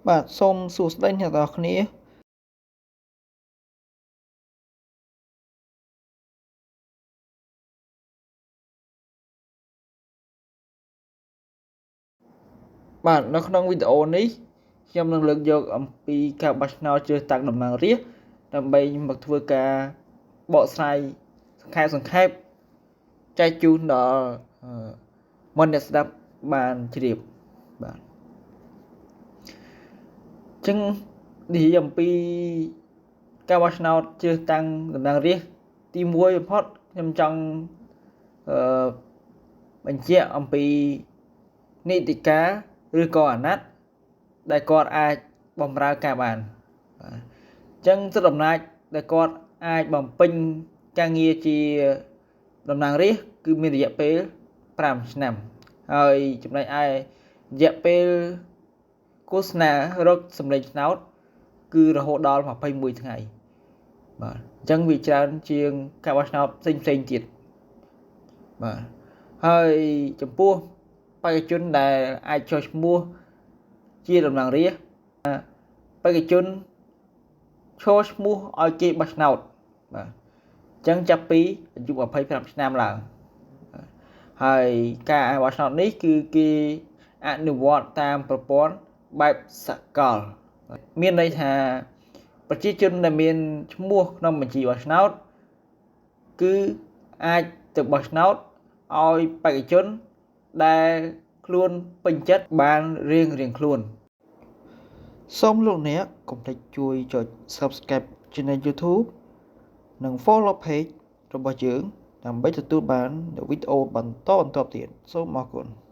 បាទសូមសួស្តីអ្នកទាំងអស់គ្នាបាទនៅក្នុងវីដេអូនេះខ្ញុំនឹងលើកយកអំពីការបោះឆ្នោតជ្រើសតាំងតំណាងរាស្ត្រដើម្បីមកធ្វើការបកស្រាយសង្ខេបចែកជូនដល់មនអ្នកស្ដាប់បានជ្រាបបាទចឹងនិយាយអំពីការបោះឆ្នោតជ្រើសតាំងតំណាងរាស្ត្រទី1បំផុតខ្ញុំចង់អឺបញ្ជាក់អំពីនីតិកាលឬក៏អាណត្តិដែលគាត់អាចបំរើការបានបាទអញ្ចឹងសិទ្ធិអំណាចដែលគាត់អាចបំពេញការងារជាតំណាងរាស្ត្រគឺមានរយៈពេល5ឆ្នាំហើយចំណែកឯរយៈពេលឃោសនារកសម្លេងឆ្នោតគឺរហូតដល់21ថ្ងៃបាទអញ្ចឹងវាច្រើនជាងការបោះឆ្នោតផ្សេងផ្សេងទៀតបាទហើយចំពោះបេក្ខជនដែលអាចចុះឈ្មោះជាតំណាងរាស្ត្របេក្ខជនឈរឈ្មោះឲ្យគេបោះឆ្នោតបាទអញ្ចឹងចាប់ពីអាយុ25ឆ្នាំឡើងហើយការបោះឆ្នោតនេះគឺគេអនុវត្តតាមប្រព័ន្ធបែបសកលមានន័យថាប្រជាជនដែលមានឈ្មោះក្នុងបញ្ជីបោះឆ្នោតគឺអាចទៅបោះឆ្នោតឲ្យបេក្ខជនដែលខ្លួនពេញចិត្តបានរៀងៗខ្លួនសូមលោកអ្នកកុំភ្លេចជួយចុច Subscribe Channel YouTube និង Follow Page របស់យើងដើម្បីទទួលបានវីដេអូបន្តបន្ទាប់ទៀតសូមអរគុណ។